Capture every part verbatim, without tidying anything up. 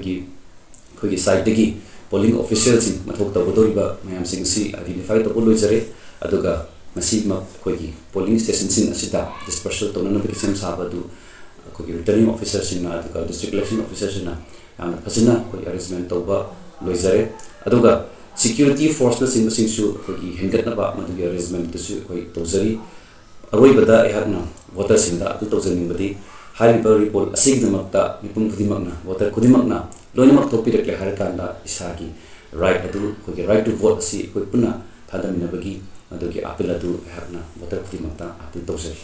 ꯑꯩꯈꯣꯏꯒꯤ ꯁꯥꯏꯠꯇꯒꯤ ꯄꯣꯂꯤꯡ ꯑꯣꯐꯤꯁꯤꯌꯦꯜꯁꯤꯡ ꯃꯊꯧ ꯇꯧꯒꯗꯧꯔꯤꯕ ꯃꯌꯥꯝꯁꯤꯡ ꯑꯁꯤ ꯑꯥꯏꯗꯦꯟꯇꯤꯐꯥꯏ ꯇꯧꯕ ꯂꯣꯏꯖꯔꯦ꯫ ꯑꯗꯨꯒ ꯉꯁꯤꯃꯛ ꯑꯩꯈꯣꯏꯒꯤ ꯄꯣꯂꯤꯡ ꯁ꯭ꯇꯦꯁꯟꯁꯤꯡ ꯑꯁꯤꯗ ꯗꯤꯁꯄꯔꯁꯦꯜ ꯇꯧꯅꯅꯕꯒꯤ ꯁꯦꯝ ꯁꯥꯕ ꯑꯗꯨ ꯑꯩꯈꯣꯏꯒꯤ ꯔꯤꯇꯔꯅꯤꯡ ꯑꯣꯐꯤꯁꯔꯁꯤꯡꯅ ꯑꯗꯨꯒ ꯗꯤꯁꯇ꯭ꯔꯤꯛ ꯏꯂꯦꯛꯁꯟ ꯑꯣꯐꯤꯁꯔꯁꯤꯡꯅ ꯌꯥꯝꯅ ꯐꯖꯅ ꯑꯩꯈꯣꯏ ꯑꯦꯔꯦꯟꯖꯃꯦꯟ ꯇꯧꯕ ꯂꯣꯏꯖꯔꯦ꯫ ꯑꯗꯨꯒ ꯁꯦꯀ꯭ꯌꯨꯔꯤꯇꯤ ꯐꯣꯔꯁꯅꯆꯤꯡꯕꯁꯤꯡꯁꯨ ꯑꯩꯈꯣꯏꯒꯤ ꯍꯦꯟꯒꯠꯅꯕ ꯃꯗꯨꯒꯤ ꯑꯦꯔꯦꯟꯖꯃꯦꯟꯗꯨꯁꯨ ꯑꯩꯈꯣꯏ ꯇꯧꯖꯔꯤ꯫ ꯑꯔꯣꯏꯕꯗ ꯑꯩꯍꯥꯛꯅ ꯚꯣꯇꯔꯁꯤꯡꯗ ꯑꯄꯤꯜ ꯇꯧꯖꯅꯤꯡꯕꯗꯤ, ꯍꯥꯏꯔꯤꯕ ꯔꯤꯄꯣꯔꯠ ꯑꯁꯤꯒꯤꯗꯃꯛꯇ ꯃꯤꯄꯨꯝ ꯈꯨꯗꯤꯡꯃꯛꯅ, ꯚꯣꯇꯔ ꯈꯨꯗꯤꯡꯃꯛꯅ ꯂꯣꯏꯅꯃꯛ ꯊꯣꯛꯄꯤꯔꯛꯂꯦ ꯍꯥꯏꯔꯀꯥꯟꯗ ꯏꯁꯥꯒꯤ ꯔꯥꯏꯠ ꯑꯗꯨ, ꯑꯩꯈꯣꯏꯒꯤ ꯔꯥꯏꯠ ꯇꯨ ꯚꯣꯠ ꯑꯁꯤ ꯑꯩꯈꯣꯏ ꯄꯨꯟꯅ ꯊꯥꯗꯃꯤꯟꯅꯕꯒꯤ ꯃꯗꯨꯒꯤ ꯑꯄꯤꯜ ꯑꯗꯨ ꯑꯩꯍꯥꯛꯅ ꯚꯣꯇꯔ ꯈꯨꯗꯤꯡꯃꯛꯇ ꯑꯄꯤꯜ ꯇꯧꯖꯔꯤ꯫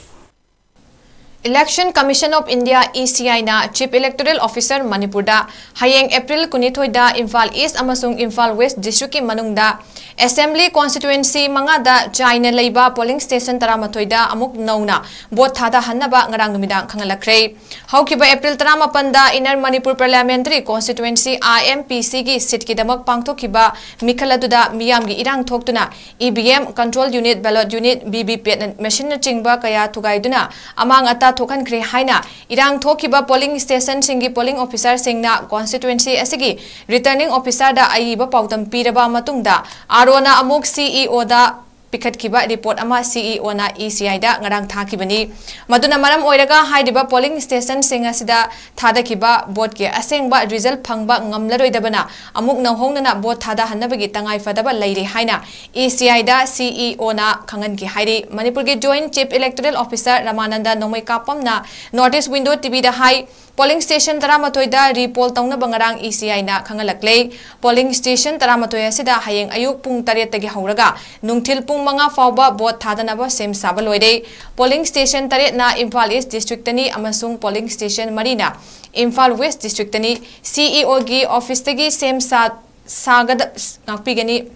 Election Commission of India, E C I ꯅ Chief Electoral Officer ꯃꯅꯤꯄꯨꯔꯗ ꯍꯌꯦꯡ ꯑꯦꯄ꯭ꯔꯤꯜ ꯀꯨꯟꯅꯤꯊꯣꯏꯗ ꯏꯝꯐꯥꯜ ꯏꯁ ꯑꯃꯁꯨꯡ ꯏꯝꯐꯥꯜ ꯋꯦꯁ ꯗꯤꯁꯇ꯭ꯔꯤꯛꯀꯤ ꯃꯅꯨꯡꯗ ꯑꯦꯁꯦꯝꯕ꯭ꯂꯤ ꯀꯣꯟꯁꯇꯤꯇ꯭ꯋꯦꯟꯁꯤ ꯃꯉꯥꯗ ꯆꯥꯏꯅ ꯂꯩꯕ ꯄꯣꯂꯤꯡ ꯁ꯭ꯇꯦꯁꯟ ꯇꯔꯥꯃꯥꯊꯣꯏꯗ ꯑꯃꯨꯛ ꯅꯧꯅ ꯚꯣꯠ ꯊꯥꯗꯍꯟꯅꯕ ꯉꯔꯥꯡ ꯅꯨꯃꯤꯗꯥꯡ ꯈꯪꯍꯜꯂꯛꯈ꯭ꯔꯦ꯫ ꯍꯧꯈꯤꯕ April ꯇꯔꯥꯃꯥꯄꯟꯗ Inner Manipur Parliamentary Constituency, I M P C ꯒꯤ ꯁꯤꯠꯀꯤꯗꯃꯛ ꯄꯥꯡꯊꯣꯛꯈꯤꯕ ꯃꯤꯈꯜ ꯑꯗꯨꯗ ꯃꯤꯌꯥꯝꯒꯤ ꯏꯔꯥꯡ ꯊꯣꯛꯇꯨꯅ E V M, control unit, ballot unit, V V P A T machineꯅꯆꯤꯡꯕ ꯀꯌꯥ ꯊꯨꯒꯥꯏꯗꯨꯅ ꯑꯃꯥꯡ ꯑꯇꯥ ꯊꯣꯛꯍꯟꯈ꯭ꯔꯦ ꯍꯥꯏꯅ ꯏꯔꯥꯡ ꯊꯣꯛꯈꯤꯕ ꯄꯣꯂꯤꯡ ꯁ꯭ꯇꯦꯁꯟꯁꯤꯡꯒꯤ ꯄꯣꯂꯤꯡ ꯑꯣꯐꯤꯁꯥꯔꯁꯤꯡꯅ ꯀꯣꯟꯁꯇꯤꯇ꯭ꯋꯦꯟꯁꯤ ꯑꯁꯤꯒꯤ ꯔꯤꯇꯔꯅꯤꯡ ꯑꯣꯐꯤꯁꯥꯔꯗ ꯑꯏꯕ ꯄꯥꯎꯗꯝ ꯄꯤꯔꯕ ꯃꯇꯨꯡꯗ, ꯑꯥꯔ ꯑꯣꯅ ꯑꯃꯨꯛ ꯁꯤ ꯏ ꯑꯣꯗ ꯄꯤꯈꯠꯈꯤꯕ ꯔꯤꯄꯣꯔꯠ ꯑꯃ ꯁꯤ ꯏ ꯑꯣꯅ ꯏ ꯁꯤ ꯑꯥꯏꯗ ꯉꯔꯥꯡ ꯊꯥꯈꯤꯕꯅꯤ꯫ ꯃꯗꯨꯅ ꯃꯔꯝ ꯑꯣꯏꯔꯒ ꯍꯥꯏꯔꯤꯕ ꯄꯣꯂꯤꯡ ꯁ꯭ꯇꯦꯁꯟꯁꯤꯡ ꯑꯁꯤꯗ ꯊꯥꯗꯈꯤꯕ ꯚꯣꯠꯀꯤ ꯑꯁꯦꯡꯕ ꯔꯤꯖꯜ ꯐꯪꯕ ꯉꯝꯂꯔꯣꯏꯗꯕꯅ, ꯑꯃꯨꯛ ꯅꯧꯍꯧꯅꯅ ꯚꯣꯠ ꯊꯥꯗꯍꯟꯅꯕꯒꯤ ꯇꯉꯥꯏ ꯐꯗꯕ ꯂꯩꯔꯦ ꯍꯥꯏꯅ ꯏ ꯁꯤ ꯑꯥꯏꯗ ꯁꯤ ꯏ ꯑꯣꯅ ꯈꯪꯍꯟꯈꯤ ꯍꯥꯏꯔꯤ꯫ ꯃꯅꯤꯄꯨꯔꯒꯤ Joint Chief Electoral Officer ꯔꯃꯥꯅꯟꯗ ꯅꯣꯡꯃꯩꯀꯥꯄꯝꯅ North East Window ꯇꯤꯚꯤꯗ ꯍꯥꯏ, ꯄꯣꯂꯤꯡ ꯁ꯭ꯇꯦꯁꯟ ꯇꯔꯥꯃꯥꯊꯣꯏꯗ ꯔꯤꯄꯣꯜ ꯇꯧꯅꯕ ꯉꯔꯥꯡ ꯏ ꯁꯤ ꯑꯥꯏꯅ ꯈꯪꯍꯜꯂꯛꯂꯦ꯫ ꯄꯣꯂꯤꯡ ꯁ꯭ꯇꯦꯁꯟ ꯇꯔꯥꯃꯥꯊꯣꯏ ꯑꯁꯤꯗ ꯍꯌꯦꯡ ꯑꯌꯨꯛ ꯄꯨꯡ ꯇꯔꯦꯠꯇꯒꯤ ꯍꯧꯔꯒ ꯅꯨꯡꯊꯤꯜ ꯄꯨꯡ ꯃꯉꯥ ꯐꯥꯎꯕ ꯚꯣꯠ ꯊꯥꯗꯅꯕ ꯁꯦꯝ ꯁꯥꯕ ꯂꯣꯏꯔꯦ꯫ ꯄꯣꯂꯤꯡ ꯁ꯭ꯇꯦꯁꯟ ꯇꯔꯦꯠꯅ ꯏꯝꯐꯥꯜ ꯏꯁ ꯗꯤꯁꯇ꯭ꯔꯤꯛꯇꯅꯤ ꯑꯃꯁꯨꯡ ꯄꯣꯂꯤꯡ ꯁ꯭ꯇꯦꯁꯟ ꯃꯔꯤꯅ ꯏꯝꯐꯥꯜ ꯋꯦꯁ ꯗꯤꯁꯇ꯭ꯔꯤꯛꯇꯅꯤ꯫ ꯁꯤ ꯏ ꯑꯣꯒꯤ ꯑꯣꯐꯤꯁꯇꯒꯤ ꯁꯦꯝ ꯁꯥ-, ꯁꯥꯒꯗ-, ꯉꯥꯛꯄꯤꯒꯅꯤ꯫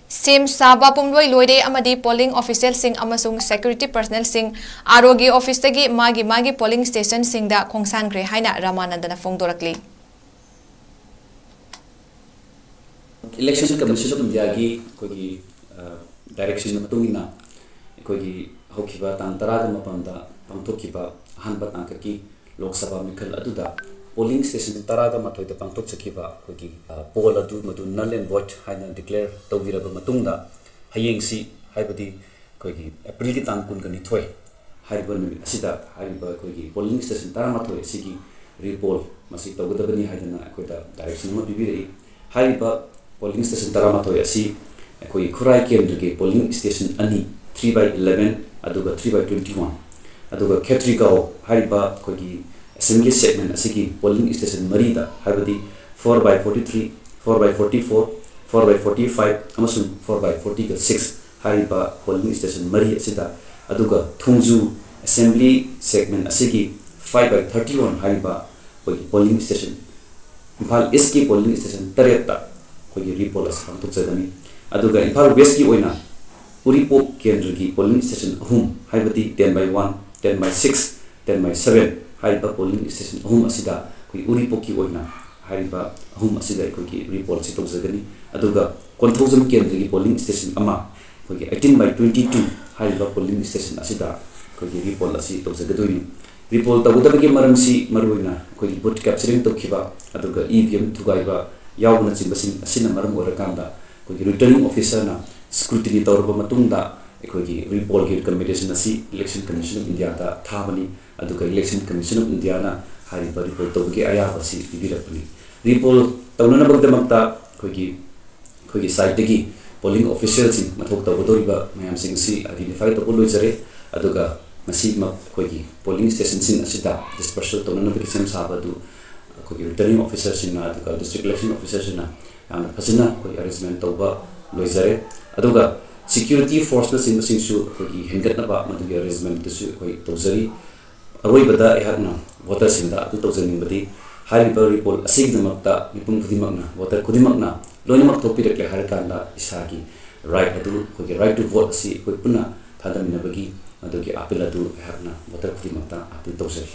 ꯁꯦꯝ ꯁꯥꯕ ꯄꯨꯝꯂꯣꯏ ꯂꯣꯏꯔꯦ ꯑꯃꯗꯤ ꯄꯣꯂꯤꯡ ꯑꯣꯐꯤꯁꯤꯌꯦꯜꯁꯤꯡ ꯑꯃꯁꯨꯡ ꯁꯦꯀ꯭ꯌꯨꯔꯤꯇꯤ ꯄꯔꯁꯅꯦꯜꯁꯤꯡ ꯑꯥꯔ ꯑꯣꯒꯤ ꯑꯣꯐꯤꯁꯇꯒꯤ ꯃꯥꯒꯤ ꯃꯥꯒꯤ ꯄꯣꯂꯤꯡ ꯁ꯭ꯇꯦꯁꯟꯁꯤꯡꯗ ꯈꯣꯡꯁꯥꯟꯈ꯭ꯔꯦ ꯍꯥꯏꯅ ꯔꯃꯥꯅꯟꯗꯅ ꯐꯣꯡꯗꯣꯔꯛꯂꯤ꯫ Election Commission of Indiaꯒꯤ ꯑꯩꯈꯣꯏꯒꯤ, ꯑ, ꯗꯥꯏꯔꯦꯛꯁꯟ ꯃꯇꯨꯡ ꯏꯟꯅ ꯑꯩꯈꯣꯏꯒꯤ ꯍꯧꯈꯤꯕ ꯇꯥꯡ ꯇꯔꯥꯒ ꯃꯥꯄꯟꯗ ꯄꯥꯡꯊꯣꯛꯈꯤꯕ ꯑꯍꯥꯟꯕ ꯇꯥꯡꯀꯛꯀꯤ ꯂꯣꯛ ꯁꯚꯥ ꯃꯤꯈꯜ ꯑꯗꯨꯗ ꯄꯣꯂꯤꯡ ꯁ꯭ꯇꯦꯁꯟ ꯇꯔꯥꯒ ꯃꯥꯊꯣꯏꯗ ꯄꯥꯡꯊꯣꯛꯆꯈꯤꯕ ꯑꯩꯈꯣꯏꯒꯤ, ꯑ, ꯄꯣꯜ ꯑꯗꯨ ꯃꯗꯨ null and void ꯍꯥꯏꯅ declare ꯇꯧꯕꯤꯔꯕ ꯃꯇꯨꯡꯗ, ꯍꯌꯦꯡꯁꯤ, ꯍꯥꯏꯕꯗꯤ ꯑꯩꯈꯣꯏꯒꯤ ꯑꯦꯄ꯭ꯔꯤꯜꯒꯤ ꯇꯥꯡ ꯀꯨꯟꯒ ꯅꯤꯊꯣꯏ ꯍꯥꯏꯔꯤꯕ ꯅꯨꯃꯤꯠ ꯑꯁꯤꯗ ꯍꯥꯏꯔꯤꯕ ꯑꯩꯈꯣꯏꯒꯤ ꯄꯣꯂꯤꯡ ꯁ꯭ꯇꯦꯁꯟ ꯇꯔꯥꯃꯥꯊꯣꯏ ꯑꯁꯤꯒꯤ ꯔꯤꯄꯣꯜ ꯃꯁꯤ ꯇꯧꯒꯗꯕꯅꯤ ꯍꯥꯏꯗꯅ ꯑꯩꯈꯣꯏꯗ direction ꯑꯃ ꯄꯤꯕꯤꯔꯛꯏ꯫ ꯍꯥꯏꯔꯤꯕ ꯄꯣꯂꯤꯡ ꯁ꯭ꯇꯦꯁꯟ ꯇꯔꯥꯃꯥꯊꯣꯏ ꯑꯁꯤ ꯑꯩꯈꯣꯏꯒꯤ ꯈꯨꯔꯥꯏ ꯀꯦꯟꯗ꯭ꯔꯒꯤ ꯄꯣꯂꯤꯡ ꯁ꯭ꯇꯦꯁꯟ ꯑꯅꯤ, three by eleven ꯑꯗꯨꯒ three by twenty one, ꯑꯗꯨꯒ ꯈꯦꯇ꯭ꯔꯤꯒꯥꯎ ꯍꯥꯏꯔꯤꯕ ꯑꯩꯈꯣꯏꯒꯤ ꯑꯦꯁꯦꯝꯕ꯭ꯂꯤ ꯁꯦꯒꯃꯦꯟ ꯑꯁꯤꯒꯤ ꯄꯣꯂꯤꯡ ꯁ꯭ꯇꯦꯁꯟ ꯃꯔꯤꯗ, ꯍꯥꯏꯕꯗꯤ four by forty three, four by forty four, four by forty five ꯑꯃꯁꯨꯡ four by forty six ꯍꯥꯏꯔꯤꯕ ꯄꯣꯂꯤꯡ ꯁ꯭ꯇꯦꯁꯟ ꯃꯔꯤ ꯑꯁꯤꯗ, ꯑꯗꯨꯒ ꯊꯣꯡꯖꯨ ꯑꯦꯁꯦꯝꯕ꯭ꯂꯤ ꯁꯦꯒꯃꯦꯟ ꯑꯁꯤꯒꯤ five by thirty one ꯍꯥꯏꯔꯤꯕ ꯑꯩꯈꯣꯏꯒꯤ ꯄꯣꯂꯤꯡ ꯁ꯭ꯇꯦꯁꯟ, ꯏꯝꯐꯥꯜ ꯏꯁꯀꯤ ꯄꯣꯂꯤꯡ ꯁ꯭ꯇꯦꯁꯟ ꯇꯔꯦꯠꯇ ꯑꯩꯈꯣꯏꯒꯤ ꯔꯤꯄꯣꯜ ꯑꯁꯤ ꯄꯥꯡꯊꯣꯛꯆꯒꯅꯤ꯫ ꯑꯗꯨꯒ ꯏꯝꯐꯥꯜ ꯋꯦꯁꯀꯤ ꯑꯣꯏꯅ ꯎꯔꯤꯄꯣꯛ ꯀꯦꯟꯗ꯭ꯔꯒꯤ ꯄꯣꯂꯤꯡ ꯁ꯭ꯇꯦꯁꯟ ꯑꯍꯨꯝ, ꯍꯥꯏꯕꯗꯤ ten by one, ten by six, ten by seven ꯍꯥꯏꯔꯤꯕ ꯄꯣꯂꯤꯡ ꯁ꯭ꯇꯦꯁꯟ ꯑꯍꯨꯝ ꯑꯁꯤꯗ ꯑꯩꯈꯣꯏ ꯎꯔꯤꯄꯣꯛꯀꯤ ꯑꯣꯏꯅ ꯍꯥꯏꯔꯤꯕ ꯑꯍꯨꯝ ꯑꯁꯤꯗ ꯑꯩꯈꯣꯏꯒꯤ ꯔꯤꯄꯣꯜ ꯑꯁꯤ ꯇꯧꯖꯒꯅꯤ꯫ ꯑꯗꯨꯒ ꯀꯣꯟꯊꯧꯖꯝ ꯀꯦꯟꯗ꯭ꯔꯒꯤ ꯄꯣꯂꯤꯡ ꯁ꯭ꯇꯦꯁꯟ ꯑꯃ, ꯑꯩꯈꯣꯏꯒꯤ eighteen by twenty two ꯍꯥꯏꯔꯤꯕ ꯄꯣꯂꯤꯡ ꯁ꯭ꯇꯦꯁꯟ ꯑꯁꯤꯗ ꯑꯩꯈꯣꯏꯒꯤ ꯔꯤꯄꯣꯜ ꯑꯁꯤ ꯇꯧꯖꯒꯗꯣꯏꯅꯤ꯫ ꯔꯤꯄꯣꯜ ꯇꯧꯒꯗꯕꯒꯤ ꯃꯔꯝꯁꯤ ꯃꯔꯨꯑꯣꯏꯅ ꯑꯩꯈꯣꯏꯒꯤ vote capturing ꯇꯧꯈꯤꯕ, ꯑꯗꯨꯒ E V M ꯊꯨꯒꯥꯏꯕ ꯌꯥꯎꯕꯅꯆꯤꯡꯕꯁꯤꯡ ꯑꯁꯤꯅ ꯃꯔꯝ ꯑꯣꯏꯔꯀꯥꯟꯗ ꯑꯩꯈꯣꯏꯒꯤ returning officer ꯅ scrutiny ꯇꯧꯔꯕ ꯃꯇꯨꯡꯗ ꯑꯩꯈꯣꯏꯒꯤ ꯔꯤꯄꯣꯜꯒꯤ recommendation ꯑꯁꯤ Election Commission of India ꯗ ꯊꯥꯕꯅꯤ꯫ ꯑꯗꯨꯒ Election Commission of India ꯅ ꯍꯥꯏꯔꯤꯕ ꯔꯤꯄꯣꯜ ꯇꯧꯕꯒꯤ ꯑꯌꯥꯕ ꯑꯁꯤ ꯄꯤꯕꯤꯔꯛꯄꯅꯤ꯫ ꯔꯤꯄꯣꯜ ꯇꯧꯅꯅꯕꯒꯤꯗꯃꯛꯇ ꯑꯩꯈꯣꯏꯒꯤ, ꯑꯩꯈꯣꯏꯒꯤ side ꯇꯒꯤ polling official ꯁꯤꯡ ꯃꯊꯧ ꯇꯧꯒꯗꯧꯔꯤꯕ ꯃꯌꯥꯝꯁꯤꯡ ꯑꯁꯤ identify ꯇꯧꯕ ꯂꯣꯏꯖꯔꯦ꯫ ꯑꯗꯨꯒ ꯃꯁꯤꯃꯛ ꯑꯩꯈꯣꯏꯒꯤ polling station ꯁꯤꯡ ꯑꯁꯤꯗ dispersal ꯇꯧꯅꯅꯕꯒꯤ ꯁꯦꯝ ꯁꯥꯕ ꯑꯗꯨ ꯑꯩꯈꯣꯏꯒꯤ returning officer ꯁꯤꯡꯅ, ꯑꯗꯨꯒ district election officer ꯁꯤꯡꯅ ꯌꯥꯝꯅ ꯐꯖꯅ ꯑꯩꯈꯣꯏ arrangement ꯇꯧꯕ ꯂꯣꯏꯖꯔꯦ꯫ ꯑꯗꯨꯒ security force ꯅꯆꯤꯡꯕꯁꯤꯡꯁꯨ ꯑꯩꯈꯣꯏꯒꯤ ꯍꯦꯟꯒꯠꯅꯕ ꯃꯗꯨꯒꯤ arrangement ꯗꯨꯁꯨ ꯑꯩꯈꯣꯏ ꯇꯧꯖꯔꯤ꯫ ꯑꯔꯣꯏꯕꯗ ꯑꯩꯍꯥꯛꯅ voter ꯁꯤꯡꯗ ꯑꯗꯨ ꯇꯧꯖꯅꯤꯡꯕꯗꯤ, ꯍꯥꯏꯔꯤꯕ ꯔꯤꯄꯣꯜ ꯑꯁꯤꯒꯤꯗꯃꯛꯇ ꯃꯤꯄꯨꯝ ꯈꯨꯗꯤꯡꯃꯛꯅ, voter ꯈꯨꯗꯤꯡꯃꯛꯅ ꯂꯣꯏꯅꯃꯛ ꯊꯣꯛꯄꯤꯔꯛꯂꯦ ꯍꯥꯏꯔꯀꯥꯟꯗ ꯏꯁꯥꯒꯤ right ꯑꯗꯨ, ꯑꯩꯈꯣꯏꯒꯤ right to vote ꯑꯁꯤ ꯑꯩꯈꯣꯏ ꯄꯨꯟꯅ ꯊꯥꯗꯃꯤꯟꯅꯕꯒꯤ ꯃꯗꯨꯒꯤ appeal ꯑꯗꯨ ꯑꯩꯍꯥꯛꯅ voter ꯈꯨꯗꯤꯡꯃꯛꯇ appeal ꯇꯧꯖꯔꯤ꯫